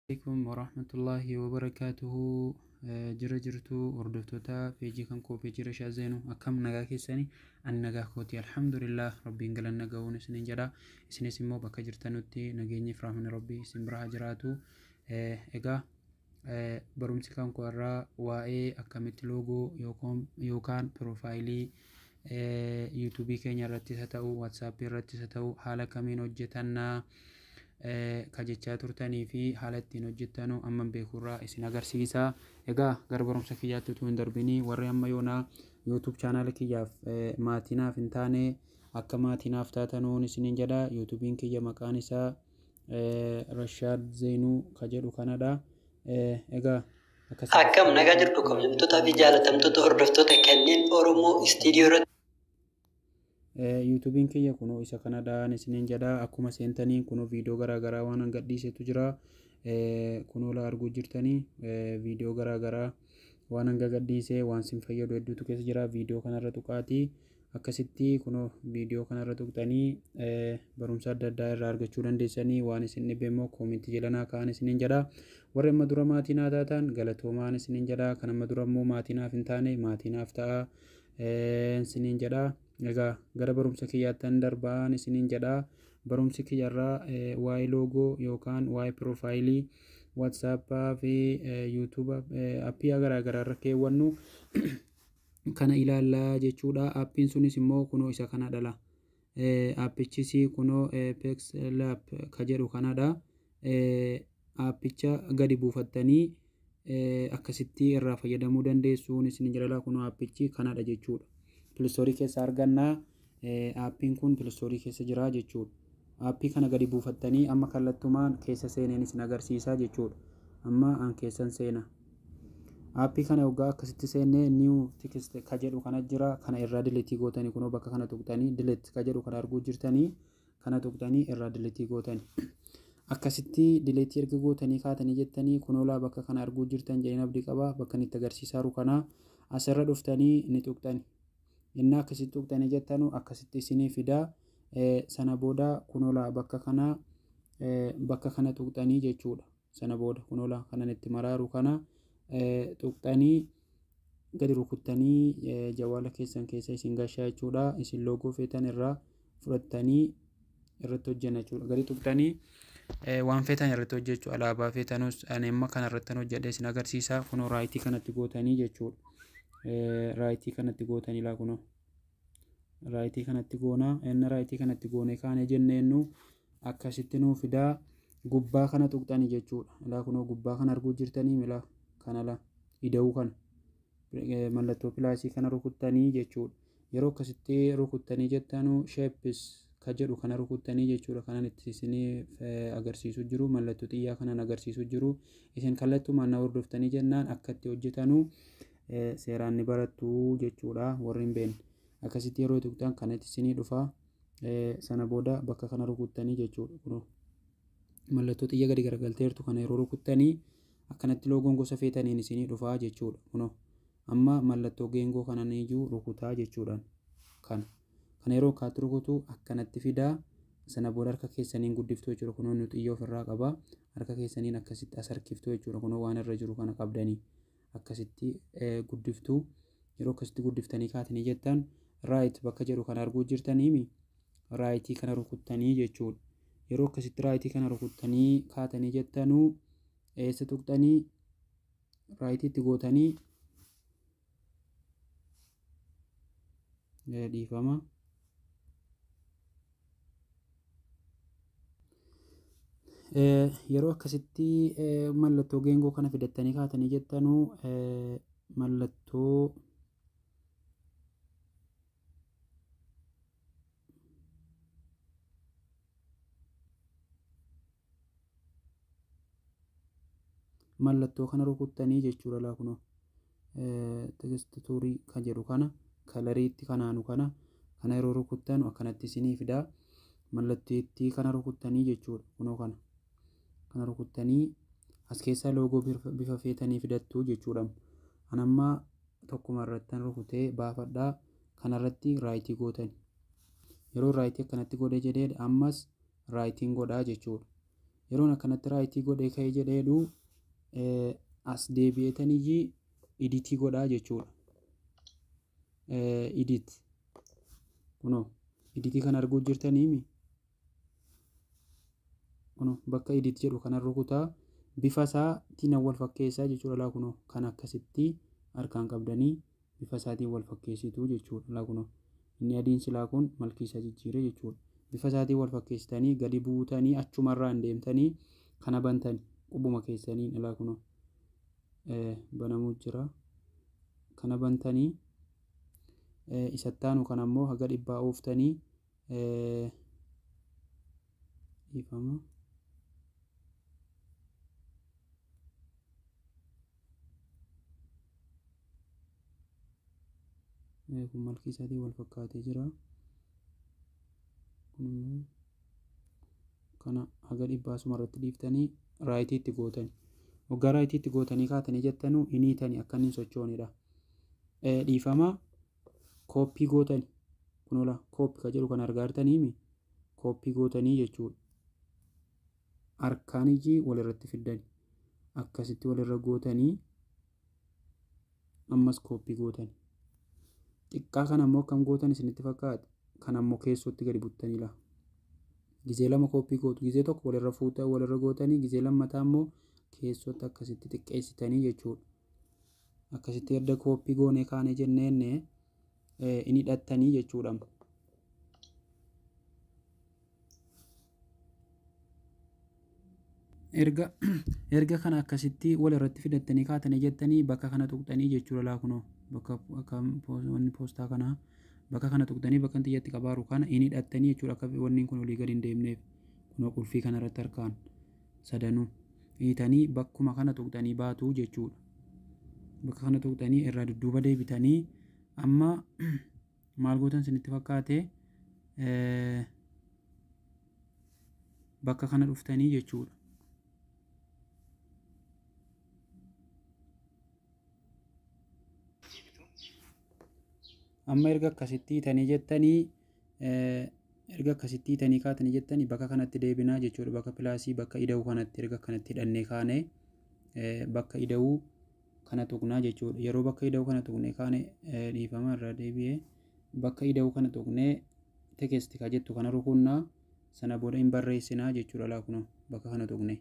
Alaikum warahmatullahi wabarakatuhu. Jira jirtu hordoftoota peejii kan koo, peejii Rashaa Zeenuu, akkam nagaa keessanii? Ani nagaa kooti, alhamdulillah, rabbiin galanna ga'uun isiniin jedha. Isinis immoo bakka jirtanutti nageenyi fi rahmanni rabbii isin bira haa jiraatu. Egaa barumsi kan koo irraa waa'ee akkamitti loogoo yookaan piroofaayilii yuutuubii keenya irrattis haa ta'u, waatsaappii irrattis haa ta'u, haala kamiin hojjetannaa ka jechaa turtanii fi haala ittiin hojjettanu amma beekurraa isin agarsiisa. Egaa gara barumsa kiyyaatti utuu hin darbinii, warri amma yoonaa YouTube chaanaala kiyyaaf maatii naaf hin taane akka maatii naaf taatanuun isiniin jedha. YouTube'n kiyya maqaan isaa Rashaad Zeenuu ka jedhu kanadha. Egaa Akkam nagaa jirtu, kabajamtootaa fi jaalatamtoota hordoftoota kanneen Oromoo Istiidiyoo irratti. YouTube'n kiyya kunoo isa kanadhaan isiniin jedha. Akkuma seentaniin kunoo viidiyoo garaagaraa waan an gadhiisetu jira. Kunoo la arguu jirtanii, viidiyoo garaagaraa waan hanga gadhiise waan sin fayyadu hedduutu keessa jira. Viidiyoo kanarra tuqaatii akkasitti kunoo viidiyoo kanarra tuqxanii barumsa adda addaa irraa argachuu dandeessanii, waan isin dhibe immoo koomentii jalanaa ka'an isiniin jedha. Warri amma dura maatii naa taatan galatoomaan isiniin jedha. Kan amma dura immoo maatii naaf hin taane maatii naaf ta'a isiniin jedha. Egaa gara barumsa kiyyaattan darbaan isiniin jedha. Barumsi kiyyarraa waa'ee loogoo yookaan waa'ee piroofaayilii waatsaappaa fi yuutuuba appii garaagaraa irra keewwannu kana ilaallaa jechuudha. Appiin sunis immoo kunoo isa kana dhala. Appichis kunoo PixelLab ka jedhu kanadha. Appicha gadi buufattanii akkasitti irraa fayyadamuu dandeessuun isin jedhala. Kunoo appichi kanadha jechuudha. Play Store keessa argannaa. Appiin kun Play Store keessa jira jechuudha. Appii kana gadi buufattanii amma kallattumaan keessa seeneen isin agarsiisaa jechuudha. Amma an keessan seena. Appii kana waggaa akkasitti seennee, new text ka jedhu kana jira. Kana irraa delete gootanii, kunoo bakka kana tuqxanii, delete ka jedhu kana arguu jirtanii, kana tuqxanii irraa delete gootanii. Akkasitti delete erga gootanii kaatanii jettanii, kunoo laa bakka kana arguu jirtan jedheen abdii qaba. Bakka inni itti agarsiisaa kana asirra dhuftanii ni tuqxani. Inni akkasitti tuqxanii jettanu akkasitti isinii fidaa. Sana booda kunoo laa bakka kana tuqxanii jechuudha. Sana booda kunoo laa kanan itti maraaru kana tuqxanii gadi rukuttanii jawaala keessan keessa isin gashaa jechuudha. Isin loogoo feetan irraa fudhattanii irratti hojjenna jechuudha. Gadi tuqxanii waan feetan irratti hojjechuu, alaabaa feetanus, ani amma kana irratti hojjedhee isin agarsiisa. Kunoo right kanatti gootanii jechuudha. Right kanatti gootanii, laa kunoo right kanatti goonaa. Inni right kanatti goone kaane jenneennu akkasitti nuu fidaa, gubbaa kana tuqxanii jechuudha. Laa kunoo gubbaa kana arguu jirtanii, mila kana la ida'uu kana mallattoo plus kana rukuttanii jechuudha. Yeroo akkasitti rukuttanii jettanu, shapes ka jedhu kana rukuttanii jechuudha. Kanan itti isinii agarsiisu jiru, mallattoo xiyyaa kanan agarsiisu jiru. Isin kallattumaan na hordoftanii jennaan akka itti hojjetanu seeraan ni barattu jechuudha warri hin beekne. Akkasitti yeroo tuqxan kanatti isinii dhufa. Sana booda bakka kana rukuttanii jechuudha. Mallattoo xiyya gadi garagalteertu kana yeroo rukuttanii akkanatti loogoon gosa feetaniin isinii dhufaa jechuudha. Kunoo amma mallattoo geengoo kanan iyyuu rukutaa jechuudhaan kana. Kana yeroo kaatti rukutu akkanatti fidaa, sana booda harka keessaniin guddiftuu jechuudha. Kunoo nu xiyya ofirraa qaba. Harka keessaniin akkasitti as harkiftuu jechuudha. Kunoo waan irra jiru kana qabdanii akkasitti guddiftuu. Yeroo akkasitti guddiftanii kaatanii jettan, right bakka jedhu kana arguu jirtaniimi, right kana rukuttanii jechuudha. Yeroo akkasitti right kana rukuttanii kaatanii jettanuu, eessa tuqxanii, right itti gootanii, dhiifama. Yeroo akkasitti mallattoo geengoo kana fidattanii kaatanii jettanuu, mallattoo Mallattoo kana rukuttanii jechuudha. Laa kunoo texture kan jedhu kana, coloriitti kanaanu kana yeroo rukuttan akkanatti isinii fidaa. Mallatteettii kana rukuttanii jechuudha. Kunoo kana rukuttanii as keessaa loogoo bifa feetanii fidattu jechuudha. Anammaa tokkuma irrattan rukutee baafadhaa. Kanarratti right gootani. Yeroo right akkanatti godhee jedhee, ammas rightiin godhaa jechuudha. Yeroon akkanatti right godhee ka'ee jedheedhu, as deebi'eetaniyyii edit godhaa jechuudha. Edit, kunoo edit kana arguu jirtaniimi. Kunoo bakka edit jedhu kana rukutaa, bifa isaatiin wal fakkeessaa jechuudha. Laa kunoo kan akkasitti harkaan qabdanii bifa isaatiin wal fakkeessitu jechuudha. Laa kunoo inni adiin silaa kun malkii isaa jijjiire jechuudha. Bifa isaatiin wal fakkeessitanii gadi buutanii achumarraan deemtanii kana bantani qubuma keessaniin. Laa kunoo banamuu jira. Kana bantanii isattaanu kan ammoo haga 100 ooftanii, dhiifama. Kun malkii isaatiin wal fakkaatee jira. Kun immoo kana haga 100 asuma irratti dhiiftanii rightiitti gootani. Waggaa rightiitti gootanii kaatanii jettanuu hin hiitanii akka inni hin sochoonedha. Dhiifama, copy gootani. Kunola copy ka jedhu kan argaa jirtaniimi, copy gootanii jechuudha. Harkaan ijii walirratti fiddani. Akkasitti walirra gootanii ammas copy gootani. Xiqqaa kana ammoo akkam gootan isinitti fakkaata? Kan ammoo keessootti gadi buttanii laa. Gizee lama copy gootu. Gizee tokko walirra fuuta walirra gootanii, gizee lammataa immoo keessootti akkasitti xiqqeessitanii jechuudha. Akkasitti erga copy goonee kaanee jenneenne inni hidhattanii jechuudha. Erga kana akkasitti wal irratti fidattanii kaatanii jettanii, bakka kana tuqxanii jechuudha. Laa kunoo bakka akka wanni poostaa kanaa bakka kana tuqxanii, bakka xiyyatti qabaaru kana inni hidhattanii jechuudha, akka wanni kun olii gadi hin deemneef. Kunoo qulfii kana irratti harkaan sadanuu hiitanii bakkuma kana tuqxanii baatu jechuudha. Bakka kana tuqxanii irraa dudduuba deebitanii amma maal gootan isinitti fakkaate? Bakka kana dhuftanii jechuudha. Amma erga akkasitti hiitanii jettanii, erga akkasitti hiitanii kaatanii jettanii, bakka kanatti deebinaa jechuudha. Bakka plus, bakka ida'uu kanatti erga akkanatti hidhannee kaane, bakka ida'uu kana tuqnaa jechuudha. Yeroo bakka ida'uu kana tuqnee kaane, dhiifama, irraa deebi'ee bakka ida'uu kana tuqnee text ka jettu kana rukunnaa. Sana booda hin barreessinaa jechuudha. Laa kunoo bakka kana tuqnee,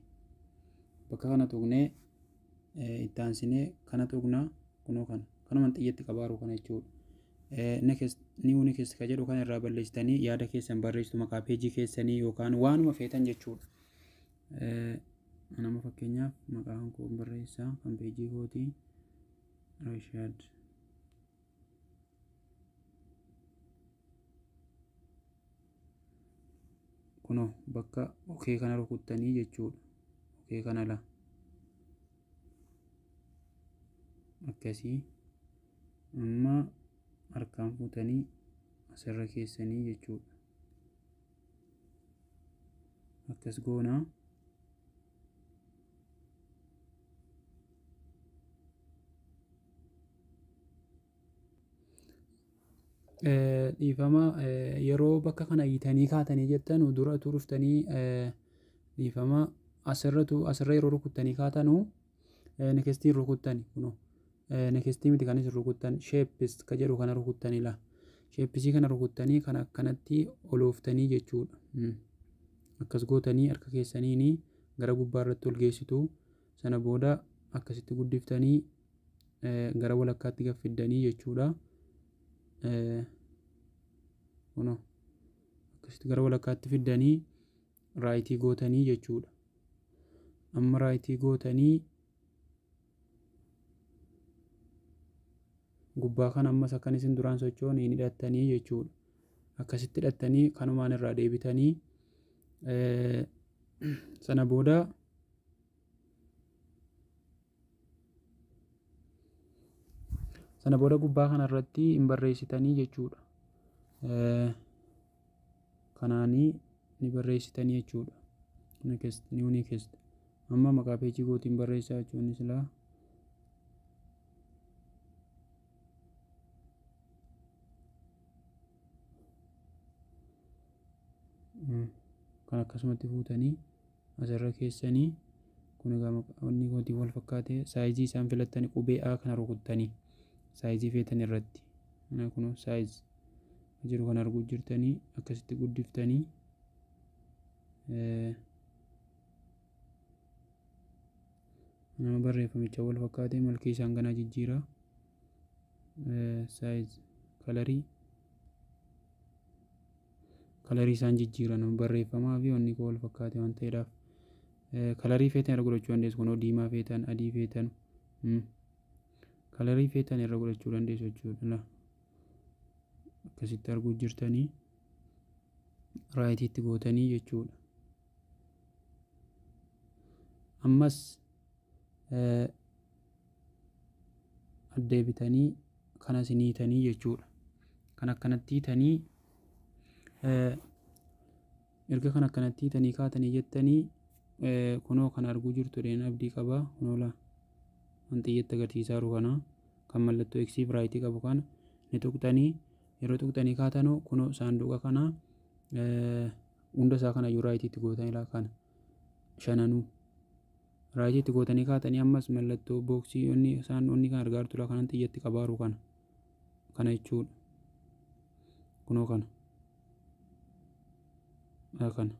bakka kana tuqnee itti aansinee kana tuqnaa. Kunoo kana kanumaan xiyyatti qabaaru kana jechuudha. Next, new next ka jedhu kana irraa balleessitanii yaada keessan barreessitu, maqaa peejii keessanii yookaan waanuma feetan jechuudha. Nama fakkeenyaaf maqaan koo barreessaa kan peejii kootii Rashaad. Kunoo bakka okay kana rukuttanii jechuudha. Okay kana la. Akkasii amma harkaan fuutanii asirra keessanii jechuudha. Akkas goonaa. Dhiifama, yeroo bakka kana hiitanii kaatanii jettan dura utuu dhuftanii, dhiifama, asirratu asirra yeroo rukuttanii kaatanuu nextiin rukuttani. Kunoo nextii miti kan isin rukuttan, shapes ka jedhu kana rukuttanii, la shapesii kana rukuttanii kan akkanatti olooftanii jechuudha. Akkas gootanii harka keessaniini gara gubbaa irratti ol geessitu. Sana booda akkasitti guddiftanii gara walakkaatti gad fiddanii jechuudha. Kunoo akkasitti gara walakkaatti fiddanii right gootanii jechuudha. Amma right gootanii gubbaa kana ammas akkan isin duraan socho'an hin hidhattanii jechuudha. Akkasitti hidhattanii kanumaan irraa deebitanii sana booda Sana booda gubbaa kanarratti hin barreessitanii jechuudha. Kanaanii ni barreessitanii jechuudha. Next, new next. Amma maqaa peejii kootiin barreessaa jechuun silaa. Kan akkasumatti fuutanii asirra keessanii kun egaa wanni kootiin wal fakkaate saayizii isaan filattanii qubee A kana rukuttanii saayizii feetan irratti. Kun saayiz jiru kan arguu jirtanii akkasitti guddiftanii nama barreeffamicha wal fakkaate malkii isaan kanaa jijjiira. Saayiz kalarii isaan jijjiiran barreeffamaa fi wanni koo wal fakkaate waan ta'eedhaaf. Kalarii feetan irra godhachuu dandeessu, kunoo diimaa feetan, adii feetan, kalarii feetan irra godhachuu dandeessu jechuudha. Akkasitti arguu jirtanii raayitiitti gootanii jechuudha. Ammas addeebitanii kanas ni hiitanii jechuudha. Kan akkanatti hiitanii erga kan akkanatti hiitanii kaatanii jettanii kunoo kan arguu jirtu dheen abdii qaba. Kunoo laa wanti xiyyeetti agarsiisaa jiru kana kan mallattoo X fi raayitii qabu kana ni tuqxanii yeroo tuqxanii kaatanuu kunoo saanduqa kana hunda isaa kana iyyuu raayitiitti gootanii laa kana shananuu raayitiitti gootanii kaatanii ammas mallattoo booksii inni isaan inni kan argaa jirtu laa kanan xiyyeetti qabaaru kana kana jechuudha. Kunoo kana kana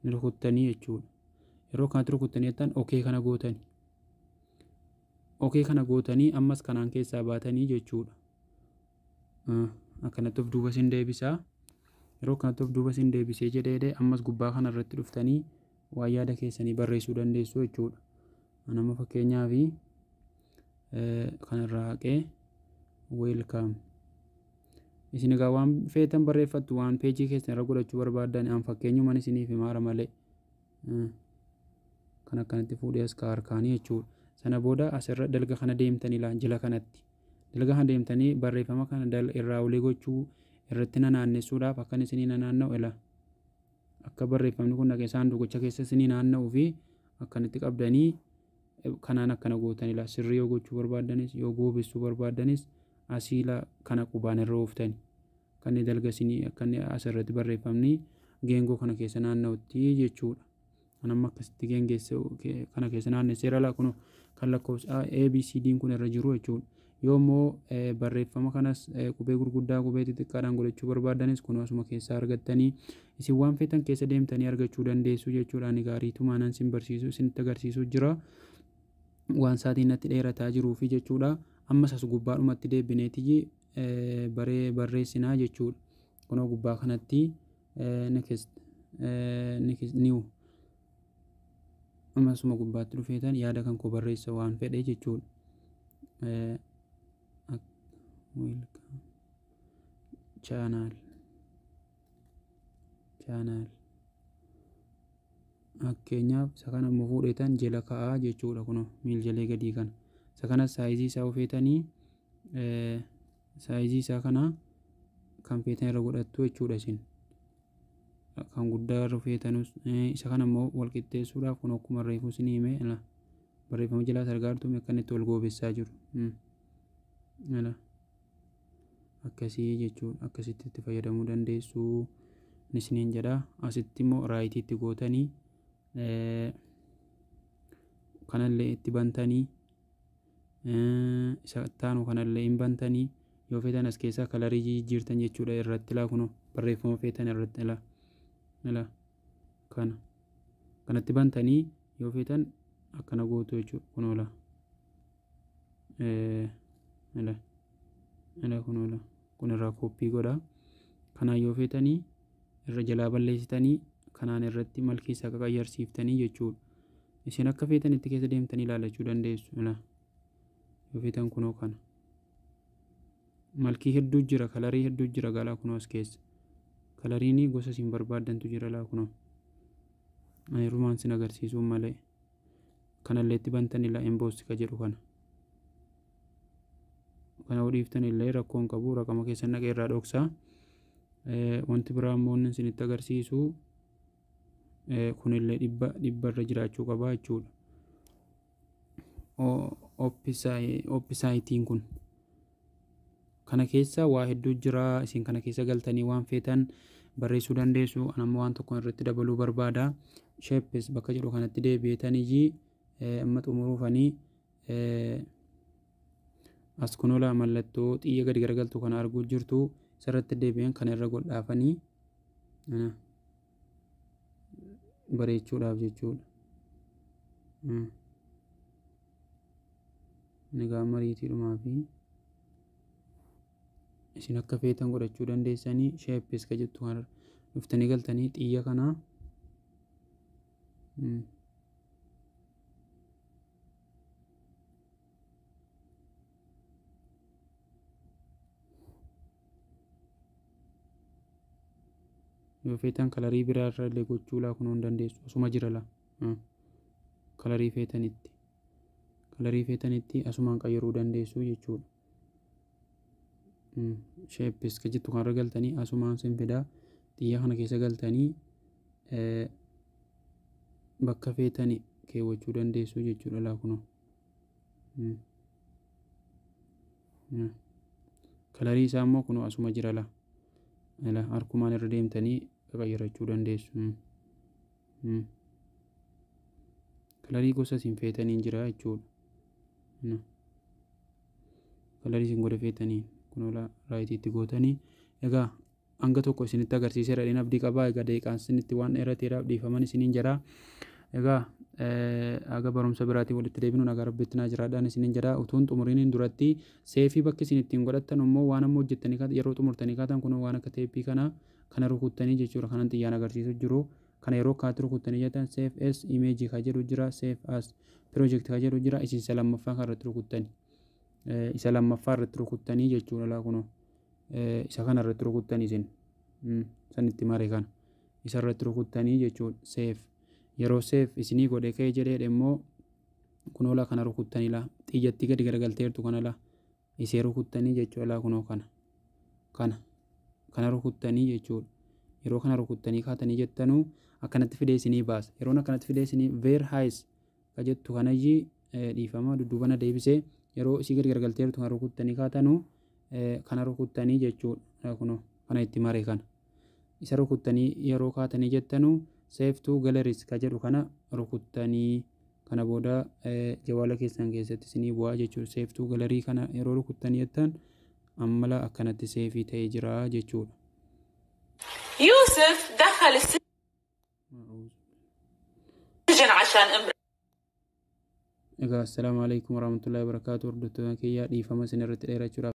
ni rukuttanii jechuudha. Yeroo kanatti rukuttanii jettan okee kana gootanii. Okee kana gootanii ammas kanaan keessaa baatanii jechuudha. Akkanatti of duuba sin deebisaa. Yeroo kanatti of duuba sin deebisee jedhee ammas gubbaa kana irratti dhuftanii waan yaada keessanii barreessuu dandeessu jechuudha. Nama fakkeenyaaf kanarraa haqee welcome. Isin egaa waan feetan barreeffattu waan peejii keessan irra godhachuu barbaaddan an fakkeenyumaan isiniif himaara malee. Kan akkanatti fuudhee as harkaanii jechuudha. Sana booda asirra dalga kana deemtanii jila kanatti. Dalga kana deemtanii barreeffama kana irraa olii gochuu irratti nanaannessuudhaaf akkan isinii nanaanna'u ila. Akka barreeffamni kun dhaqee saanduqicha keessa isinii naanna'uu fi akkanatti qabdanii kanaan akkana gootan ila. Sirrii yoo gochuu barbaaddanis yoo goobessuu barbaaddanis asiila kana qubaan irra ooftani. Kan inni dalga isinii akka inni asirratti barreeffamni geengoo kana keessa naanna'utti jechuudha. Kan amma akkasitti geengeesse kana keessa naannesseera laa kun kan lakkoofsa A B C D kun irra jiru jechuudha. Yoo immoo barreeffama kanas qubee gurguddaa qubee xixiqqaadhaan godhachuu barbaaddanis kun asuma keessaa argattanii isin waan feetan keessa deemtanii argachuu dandeessu jechuudha. Ani gaariitumaan isin barsiisu isinitti agarsiisuu jira. Waan sa'aatiin natti dheerataa jiruufi jechuudha. Ammas as gubbaadhumatti deebineetii barreessinaa jechuudha. Kunoo gubbaa kanatti next new ammasuma gubbaatti dhufeetan yaada kan koo barreessa waan fedhe jechuudha. Welcome channel fakkeenyaaf isa kana immoo fuudheetan jala ka'aa jechuudha. Kunoo miiljalee gadii kana. Isa kana saayizii isaa feetanii saayizii isaa kana kan feetan irra godhattu jechuudha isin. Kan guddaa irra feetanus isa kana immoo wal qixxeessuudhaaf kun akkuma reefuu isinii hime barreeffama jalaas argaa jirtu akka inni itti wal goobessaa jiru. Akkasii jechuudha. Akkasitti itti fayyadamuu dandeessu isiniin jedha. Asitti immoo raayitiitti gootanii kanallee itti bantanii isa taanu kanallee hin bantanii yoo feetan as keessaa kalarii jijjiirtan jechuudha irratti laa kunoo barreeffama feetan irratti laa kana kanatti bantanii yoo feetan akkana gootu jechuudha kunoo laa laa kunoo laa kun irraa kooppii godha. Kanaan yoo feetanii irra jalaa balleessitanii kanaan irratti malkii isaa qaqayyarsiiftanii jechuudha. Isin akka feetan itti keessa deemtanii ilaalachuu dandeessu. Yoo feetan kunoo kana malkii hedduu jira, kalarii hedduu jira galaa kunoo as keessa. Kalariin gosa isin barbaaddantu jira laa kunoo. Ani rumaan sin agarsiisuun malee. Kanallee itti bantanii laa emboos ka jedhu kana. Kana dhiiftan illee rakkoon qabu, raqama keessan dhaqee irraa dhoksa. Wanti biraa immoo inni isinitti agarsiisu kunillee 100 irra jiraachuu qaba jechuudha. Opacityn kun kana keessa waa hedduu jira. Isin kana keessa galtanii waan feetan barreessuu dandeessu. Anammoo waan tokko irratti dabaluu barbaada. Shapes bakka jedhu kanatti deebi'eetaniyyii amma xumuruufanii as kunola mallattoo xiyya gadi garagaltu kana arguu jirtu, isarratti deebi'een kana irra godhaafanii bareechuudhaaf jechuudha. Egaa mariitiidhumaa fi isin akka feetan godhachuu dandeessanii. Shapes ka jettu kana dhuftanii galtanii xiyya kana yoo feetan colorii biraa irra illee gochuu laa kunoo hin dandeessu. Asuma jira laa, colorii feetanitti asumaan qayyaruu dandeessu jechuudha. Shapes ka jettu kanarra galtanii asumaan sin fidaa, xiyya kana keessa galtanii bakka feetani keewwachuu dandeessu jechuudha laa kunoo. Colorii isaa immoo kunoo asuma jira laa. Harkumaan irra deemtanii qaqayyarachuu dandeessu. Colorii gosa isin feetaniin jira jechuudha. Colorii isin godha feetaniin kunoo rightiitti gootanii. Egaa hanga tokko isinitti agarsiiseera dheen abdii qabaa. Egaa daqiiqaan isinitti waan dheerateeraaf dhiifaman isiniin jedha. Egaa haga barumsa biraatiin walitti deebinu nagaa rabbitti naa jiraadhaan isiniin jedha. Utuun xumuriin duratti saveii bakki isin ittiin godhattan immoo waan amma hojjettanii yeroo xumurtanii kaatan kun waan akka teeppii kana kana rukuttanii jechuudha. Kanan xiyyaan agarsiisu jiru. Kana yeroo kaatti rukuttanii jettan save as image ka jedhu jira, save as project ka jedhu jira. Isin isa lammaffaa kan irratti rukuttanii, isa lammaffaa irratti rukuttanii jechuudha laa kunoo, isa kana irratti rukuttanii, isin sanitti mare kana isa irratti rukuttanii jechuudha. Save yeroo save isinii godhe ka'ee jedhee immoo kunoo laa kana rukuttanii laa, xiyyatti gadi garagalteertu kana laa isee rukuttanii jechuudha laa kunoo, kana rukuttanii jechuudha. Yeroo kana rukuttanii kaatanii jettanuu akkanatti fidee isinii baasa. Yeroon akkanatti fidee isinii very high ka jettu kanayyii, dhiifama, dudduubana deebisee, yeroo isii gadi garagalteertu kana rukuttanii kaatanuu kana rukuttanii jechuudha. Kunoo kana itti mare kana isa rukuttanii yeroo kaatanii jettanuu save to galleries ka jedhu kana rukuttanii, kana booda jawaala keessan keessatti isinii bu'aa jechuudha. Save to gallery kana yeroo rukuttanii jettan ammala akkanatti saveii ta'ee jira jechuudha. يوسف دخل السجن عشان امرأة Egaa assalaamu alaikum warahmatullahi wabarakaatu. Hordoftoota kiyyaa, dhiifama isin irratti dheerachuudhaaf.